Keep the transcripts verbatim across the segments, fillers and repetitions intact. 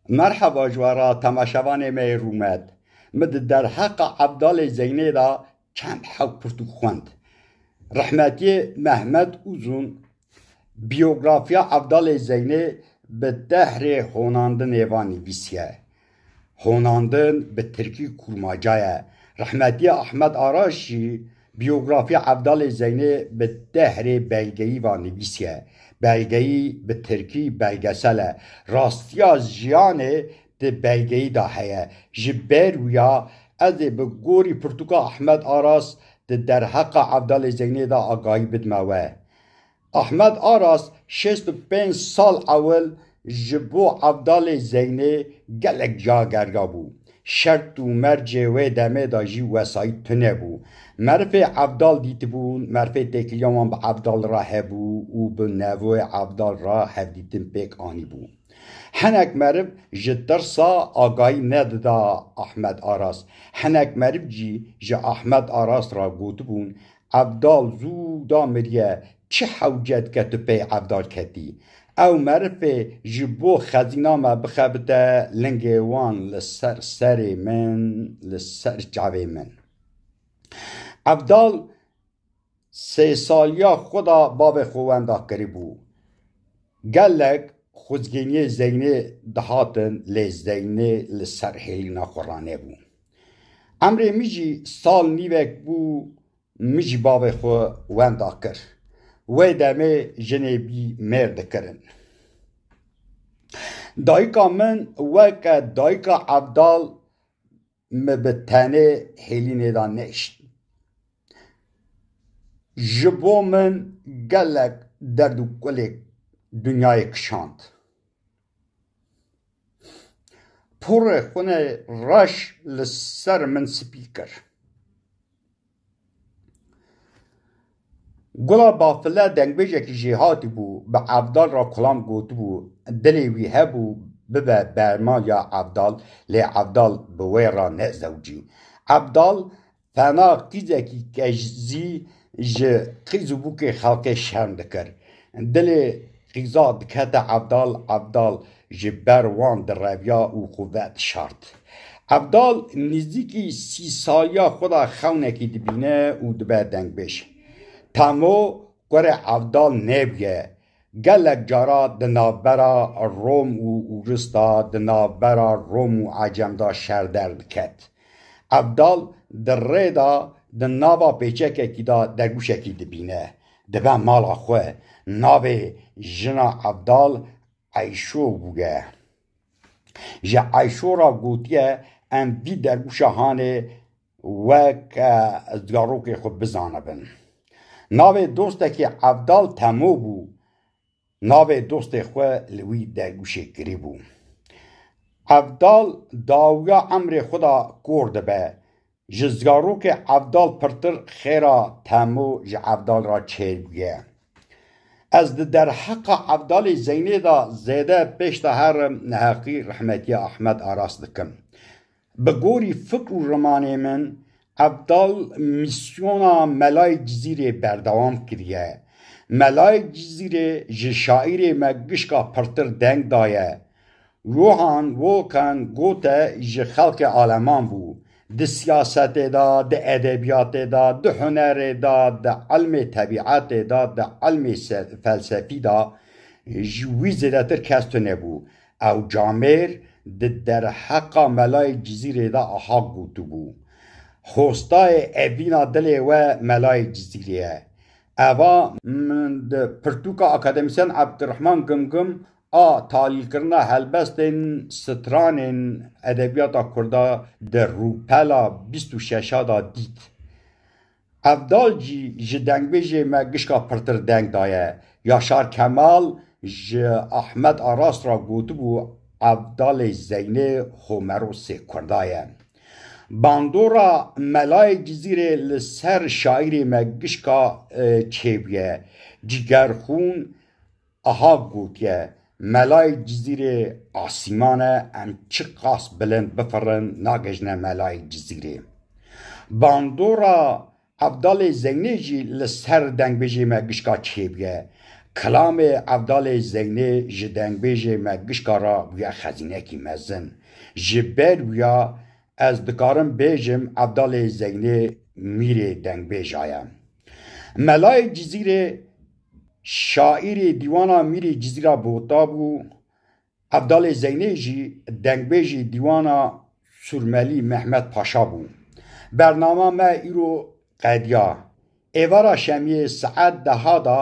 Merheba ji we re temaşevanê me yê rûmet. Min di derheqa Evdalê Zeynê de çend hew pirtûk xwend. Rehmetiyê Mehmet Uzun biyografiya Evdalê Zeynê bi dehrê honandinê ve nivîsiye. Honandin bi tirkî kurmaca ye. Rehmetiyê Ahmet Aras jî biyografiya Evdalê Zeynê bi dehrê belgeyî ve nivîsiye. Belgeyî bi tirkî belgesel e. Rastiya jiyanê di belgeyî de heye. Ji ber wiya ez ê bi gorî pirtûka Ahmet Aras di derheqa Evdalê Zeynê de agahî bidime we. Ahmet Aras şêst û pênc sal ewil ji bo Evdalê Zeynê gelek ca geriya bû. Şert û mercê wê demê de jî wesayît tune bû. Merifê Evdal dîtibûn, merifê têkiliya wan bi Evdal re hebû û bi nevoyê Evdal re hevdîtin pêk anîbû. Hinek meriv ji tirsa agahî nedida Ahmet Aras. Hinek meriv jî ji Ahmet Aras re gotibûn, Evdal zû da miriye, çi hewce dike tu pey Evdal ketî? Ew merifê ji bo xezîna me bixebite lingê wan li ser serê min, li ser çavê min. Evdal sê saliya xwe de bavê xwe wenda kiribû. Gelek xwezgêniyê Zeynê dihatin, lê Zeynê li ser hêlîna xwe ranebû. Emrê min jî sal nîvek bû, min jî bavê xwe wenda kir. Wê demê jinê bî mêr dikirin. Dayika min weke dayika Evdal min bi tenê hêlînê de nehişt. Ji bo min gelek derd û kulê dinyayê kişand. Porê xwinê reş li ser min spî kir. Gula Bafile dengbêjekî jêhatî bû, bi Evdal re kulam gotibû, dilê wî hebû bibe bermaliya Evdal, lê Evdal bi wê re nezewicî. Evdal fena qîzekî kejzî ji qîz û bûkê xelkê şerm dikir. Dilê qîza dikete Evdal, Evdal ji ber wan direviya û xwe vedişart. Evdal nêzîkî sî saliya xwe de xewnekî dibîne û dibe dengbêj. Temo kurê Evdal nebûye. Gelek cara di navbera Rom û Ûris de, di navbera Rom û Ecem de şer derdiket. Evdal di rê de di nava pêçekekî de dergûşekî dibîne. Dibe mala xwe. Navê jina Evdal Eyşo bûye. Ji Eyşo re gotiye, em vî dergûşa hanê weke zarokê xwe bizanibin. Navê dostekî Evdal Temo bû. Navê dostê xwe li wî dergûşê kirîbû. Evdal dawiya emrê xwe de kor dibe. Ji zarokê Evdal pirtir xêra Temo ji Evdal re çêbûye. Ez di derheqa Evdalê Zeynê de zêde pêş de herim, neheqî rehmetiya Ahmet Aras dikim. Bi gorî fikr û rimanê min, Evdal mîsyona Melayê Cizîrê berdewam kiriye. Melayê Cizîrê ji şaîrê me gişka pirtir deng daye. Johann Wolfgang Goethe ji xelkê Aleman bû. Di siyasetê de, di edebiyatê de, di hunerê de, di ilmê tebîetê de, di ilmê se-, felsefî de ji wî zêdetir kes tune bû. Ew camêr di derheqa Melayê Cizîrê de aha gotibû, Hostayê evîna dilê we Melayê Cizîrê ye. Eva min di pirtûka akademîsyen Ebdirehman Gimgim a talîlkirina helbestên stranên edebiyata kurda di rûpela bîst û şeş de dît. Evdal jî ji dengbêjê me gişka pirtir deng daye. Yaşar Kemal ji Ahmet Aras re gotibû, Evdalê Zeynê Homerosê kurda ye. Bandora Melayê Cizîrê li ser şaîrê me gişka, e, çêbûye. Cigerxûn aha gotiye, Melayê Cizîrê asîman e, em çiqas bilind bifirin, nagihîjine Melayê Cizîrê. Bandora Evdalê Zeynê jî li ser dengbêjê me gişka çêbûye. Kilamê Evdalê Zeynê ji dengbêjê me gişka re bûye xezînekî mezin. Ji ber wîya ez dikarim bêjim Evdalê Zeynê mîrê dengbêja ye. Melayê Cizîrê şaîrê dîwana Mîrê Cizîra Bota bû, Evdalê Zeynê jî dengbêjî dîwana Sûrmelî Mehmet Paşa bû. Bernama me îro qediya. Êvara şemiyê saet deha da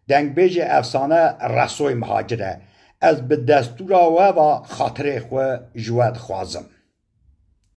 dengbêjê efsane Resoy Mihacir e. Ez bi destûra we ve xatirê xwe ji we dixwazim.